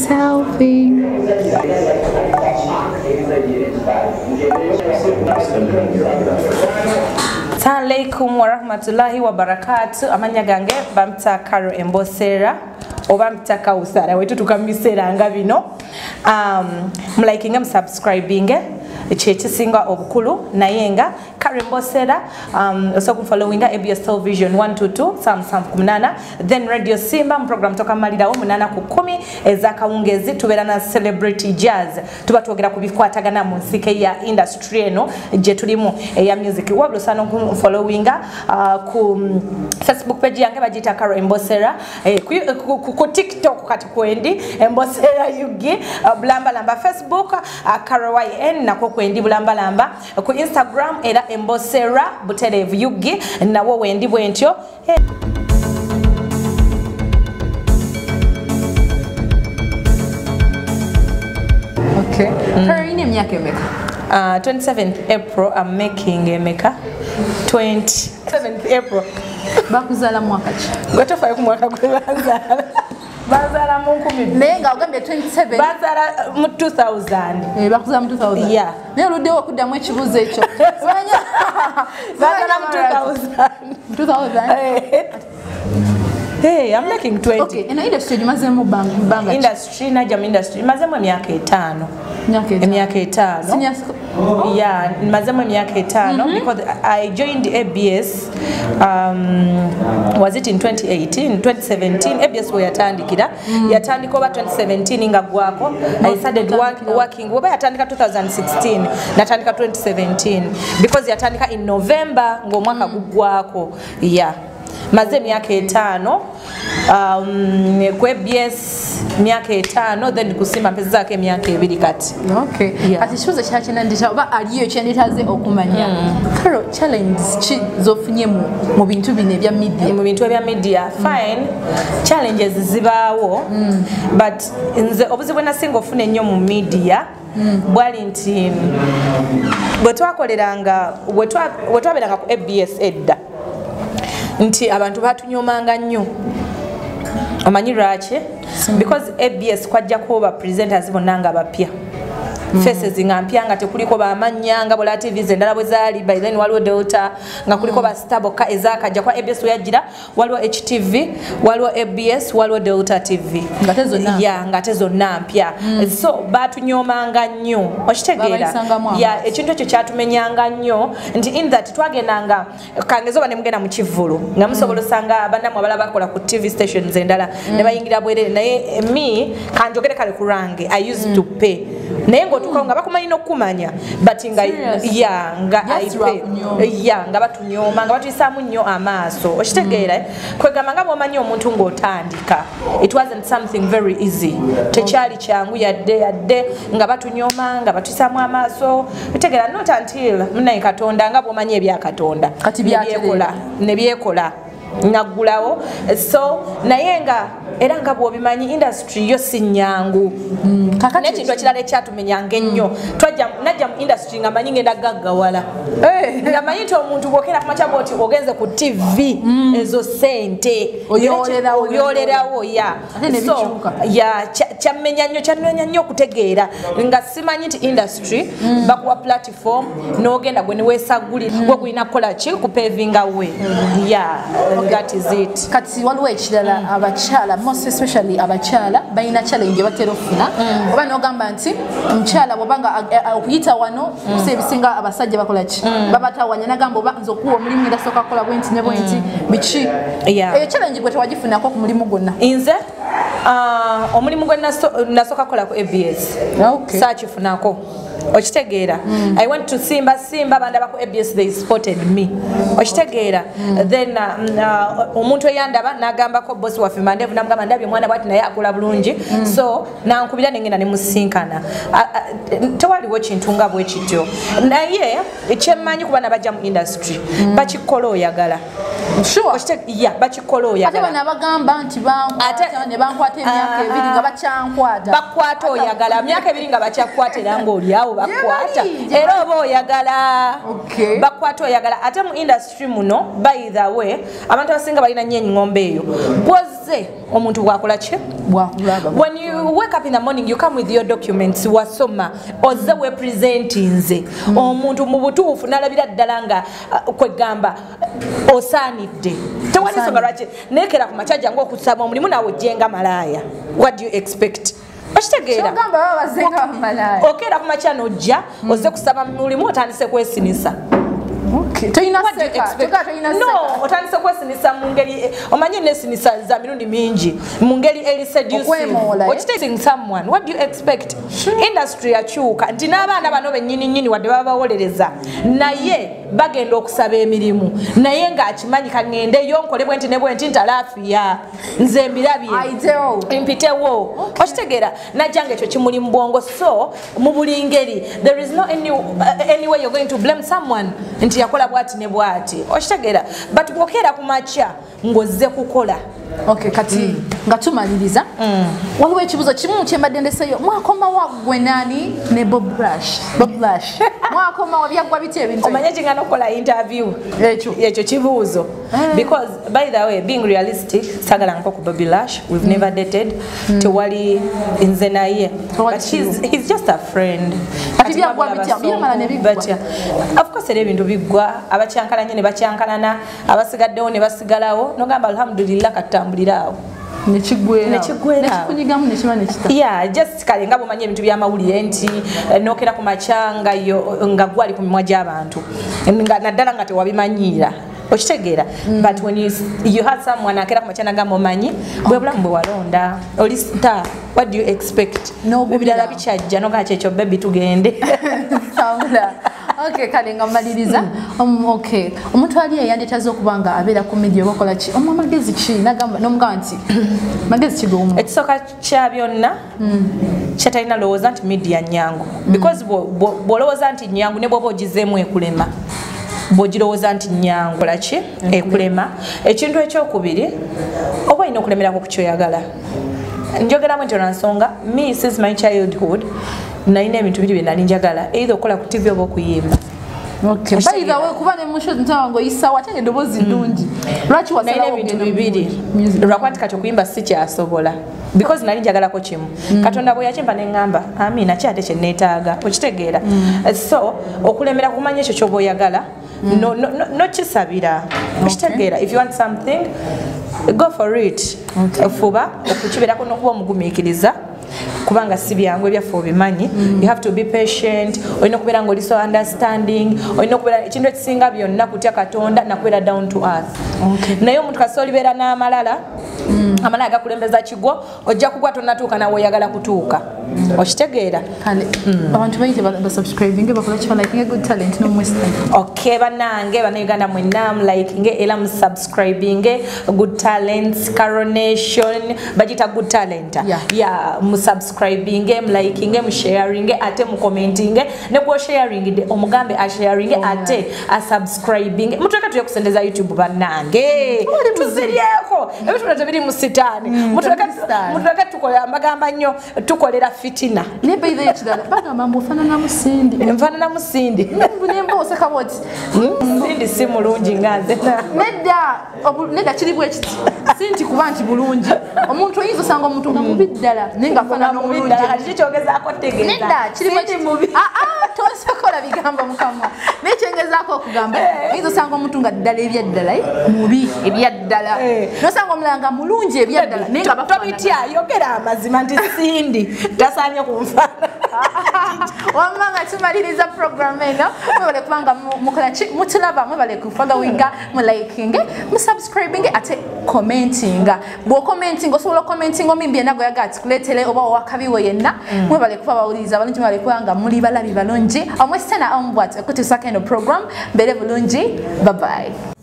Selfie. Assalamu alaikum warahmatullahi wabarakatuh. Amanya gange bamta Carol Embosera oba mpita Kausara wetu tukamisera nga bino. Mlikinge, msubscribinge kyekisinga obukulu naye nga Carol Embosera. Osobola followinga ABS Television 122 Samsung 18, then Radio Simba mu program toka malirawo 8 ku 10 ezakawungezi tubeera na Celebrity Jazz. Tuba twogera ku bikwatagana mu nsike ya industry eno gye tulimu eya music. Wabula osana followinga ku Facebook page yange bagiyita Carol Embosera, ku TikTok kati kwendi Embosera UG bulambalamba, Facebook Carol YN nako kwendi bulambalamba, ku Instagram era Embosera buterevu UG nawo wendi bwentyo. Okay. Carol, ine emyaka emeka? 27th April I'm making emeka 27th April. Bakuzaala mwaka ki? Gwe tofaayo ku mwaka gwe banzaala. Bazaala mu 2000. Naye nga ogambye 27. Bazaala mu 2000. Bakuzaala mu 2000. Yeah. Naye oluddewo okuddamu ekibuuzo ekyo. Bazaala mu 2000. 2000? Hey, I'm making 20. Okay, eno industry gimazeemu bbanga ki? Industry najja mu industry mazemu emyaka 5. Emyaka 5. Yeah, mazemu emyaka 5 because I joined ABS was it in 2018, 2017 ABS we yatandikira. Yatandika oba 2017 nga gwako. I started working oba yatandika 2016, natandika 2017 because yatandika in November ng'omwaka gugwako. Yeah. Maze emyaka 5 ku ABS myaka 5, then kusimba mpezaako emyaka 2 kati. Okay. Yeah. Ati kibuuzo kyakinandita oba aliyo kyanditaze okumanya. Carol, challenge ki z'ofunye mu bintu bino ebya media? Mu bintu ebya media, fine. Challenges zibaawo, but nze obuzibu nasinga ofuna ennyo mu media bwali nti bwe twakoleranga bwe twabeeranga ku ABS edda nti abantu batunyomanga nnyo. Omanyi lwaki? Because ABS kwajjako ba presenters bonna nga bapya. Faces nga mpya nga tekuliko bamannya nga bola TV endala bwe zaali. By then waliwo Delta nga kuliko ba star bokka ezakajja kwa ABS weyajjira, waliwo HTV, waliwo ABS, waliwo Delta TV. Ngate zonna. Yeah, ngate zonna mpya. So batunyomanga nnyo. Okitegeera? Yeah, ekintu ekyo kyatumenyanga nnyo nti in that twagendanga kangezo ba ne mugenda mu kivvulu nga musobola osanga bannammwe abalala bakola ku TV stations endala ne bayingira bwerere, naye me kanjogere kale ku lwange I used to pay. Naye ng'otuukawo nga bakumanyi n'okukumanya, but nga yeah, nga I pay. Yeah, nga batunyoma nga batuyisaamu nnyo amaaso. Okitegeera? Kwegamba nga bw'omanyi omuntu ng'otandika, it wasn't something very easy. Tekyali kyangu yadde yadde, nga batunyoma nga batuyisaamu amaaso. Okitegeera? Not until munnaye Katonda nga bw'omanyi ebya Katonda kati byekola ne byekola naggulawo. So naye nga era nga bw'obimanyi industry yo si nnyangu. N'ekintu ekirala ekyatumenyanga ennyo, najja mu industry nga manyi ngenda gaggawala. Nga manyi nti omuntu bw'okeera ku makya bw'oti ogenze ku TV ezo ssente oyolerawo. Yeah. So yeah, kyammenya nnyo, kyannoonya nnyo okutegeera nga simanyi nti industry bakuwa platform n'ogenda gwe ne weesaggulira gwe gulina kukola ki ku pavinga way. Yeah, that is it. Kati waliwo ekirala, abakyala most especially abakyala balina challenge batera okufuna. Oba n'ogamba nti omukyala bw'obanga okuyita wano si ebisinga abasajja bakola ki babatawanya, nagamba oba nze okuwa omulimu era sooka kukola bwenti ne bwenti biki. Eyo challenge gwe tewagifunako ku mulimu gwonna? Nze omulimu gwe nasooka kukola ku ABS saakifunako. Okitegeera? I went to Simba, Simba bandaba ku ABS, they spotted me. Okitegeera? Then omuntu eyandaba n'agambako boss waffe Mandevu, namugamba ndabye omwana bw'ati naye akola bulungi. So nankubira nengenda ne musinkana. Tewaliwo kintu nga bwe kityo. Naye kyemmanyi kuba nabajja mu industry bakikola oyagala. Sure. Yeah, bakikola oyagala. Ate bano abagamba nti bankwata ne bankwata emyaka ebiri nga bakyankwata. Bakwata oyagala myaka ebiri nga bakyakwata era ng'oli awo bakwata. Era oba oyagala. Okay. Bakwata oyagala ate mu industry muno by the way abantu abasinga balina nnyo eng'ombe eyo. Bw'ozze omuntu bw'akola ki? Bw'akulaba. When you wake up in the morning you come with your documents wasoma ozze wepresentinze omuntu mu butuufu n'alabira ddala nga kwegamba osaanidde. Tewali nsonga lwaki neekera ku makya jangu okusaba omulimu naawe ojjenga malaaya. What do you expect? Okitegeera? Kyogamba baba bazzenga bamalaaya. Okeera ku makya n'ojja ozze kusaba mulimu otandise kwesinisa. Okay. Toyina seka. Toyina seka. No, otandise kwesinisa mu ngeri omanye nesinisa za mirundi mingi mu ngeri eri seducing. Okitegeera someone, what do you expect? Industry yakyuka nti n'abaana bano bennyini nnyini wadde baba bawolereza naye bagenda okusaba emirimu naye ng'akimanyi kaŋŋendeyo nkole bwe nti ne bwe nti ntalaafiya nze mbirabye mpitewo. Okitegeera najja nga ekyo kimuli mu bwongo. So mu buli ngeri there is no any way you're going to blame someone nti yakola bwati ne bwati. Okitegeera? But bw'okeera ku makya ng'ozze kukola. Okay, kati nga tumaliriza waliwo ekibuzo kimu kye mbadde ndeseyo. Mwakomawo ggwe nani ne Bob Brush? Bob Brush. Mwakomawo byaggwa biti ebintu? Omanye kingana okukola interview ekyo kibuuzo. Because by the way, being realistic, sagala nko ku Bobby Lash, we've never dated. Tewali nze naye. But he's just a friend. Kati byaggwa bitya? Byamala ne biggwa. Of course era ebintu biggwa, abakyankalanye ne bakyankalana, abasigaddewo ne basigalawo. Nogamba alhamdulillah katambulira awo. Nekiggwera. Nekikunyigamu nekiba nekita. Yeah, just kale nga bw'omanyi ebintu by'amawulire nti nookera ku makya nga nga gwali ku mimwa gy'abantu. Naddala nga tewabimanyiira. Okitegeera? But when you had someone akera ku makya n'agamba omanyi bwe bulamu bwe walonda oli star, what do you expect? Ebirala bikyajja n'ogamba kyekyo baby tugende. Okay, kale nga mmaliriza. Okay. Omuntu ali eyanditaze okuba nga abeera ku media oba okola ki? Omuwa magezi ki? N'agamba n'omugamba nti magezi ki g'omuwa? Ekisooka kya byonna kyatalina lowooza nti media nnyangu. Because bw'olowooza nti nnyangu ne bw'oba ogizeemu ekulema. Bw'ogirowooza nti nnyangu kola ki? Ekulema. Ekintu ekyokubiri oba olina okulemerako ku ky'oyagala. Njogeramu nti olwa nsonga me since my childhood nalina ebintu biri bye nali njagala either okukola ku TV oba okuyimba. Okay. By the way, kuba ne musho ntawa ng'oyisawo ate ng'eddoboozi ddungi. Lwaki wasalawo ebintu bibiri? Lwakuba nti kati okuyimba sikyasobola. Because nali njagalako kimu. Katonda bwe yakimpa ne ŋŋamba amiina ki ate kye neetaaga. Okitegeera? So okulemera kumanya ekyo ky'oba oyagala nokisabira. Okitegeera? If you want something go for it. Fuba okukibeerako n'okuba omugumiikiriza. Kubanga si byangu ebyaffe obimanyi. You have to be patient, olina okubeera ng'oli so understanding, olina okubeera ekintu ekisinga byonna kutya Katonda nakubeera down to earth. Naye omuntu kasita olibeera n'amalala, amalala gakulembeza kigwo, ojja kugwa tonnatuuka nawe oyagala kutuuka. Okitegeera? Kale abantu bayite basubscribinge bakola ki balikinge Good Talent n'omwesitani. Okay, bannange bannayuganda mwenna mulikinge era musubscribinge Good Talents Coronation bagiyita Good Talent. Yeah, musubscribinge, mulikinge, musharinge ate mucommentinge ne gw'osharingidde omugambe asharinge ate asubscribinge. Mutuleke tujye kusendeza YouTube bannange. Tuziryeko ebintu byonna tebiri mu sitaani. Mutuleke tukolera mbagamba nnyo tukolera fitina. Ne by the way ekirala bagamba mbu ofaananamu Cindy. Nfaananamu Cindy. Mbu ne mba oseka bw'oti. Cindy si mulungi nga nze. Nedda kiri bwe kiti. Si nti kuba nti bulungi. Omuntu oyinza osanga omuntu nga mubi ddala naye nga afaanana omulungi. Kiki kyogezaako otegeeza? Nedda kiri bwe kiti. Mubi. Tosobola bigambo mu kamwa. Naye kyengezaako okugamba oyinza osanga omuntu nga ddala ebyaddala mubi ebyaddala. N'osanga omulala nga mulungi ebyaddala naye nga bafaanana. Tobitya yogera amazima nti Cindy tasaanye kunfaanana. Wamma nga tumaliriza program eno mwebale kubanga mukola ki mutulaba mwebale kufollowinga mulikinge musubscribinge ate commentinga. Bw'ocommentinga osobola ocommentinga omuyimbi yenna gw'oyagala atukuleetere oba owakabiwe yenna. Mwebale kuba bawuliriza balungi mwebale kubanga muli balabi balungi. Omwesitana omubwati okutuusako eno program mbeere bulungi. Bye bye.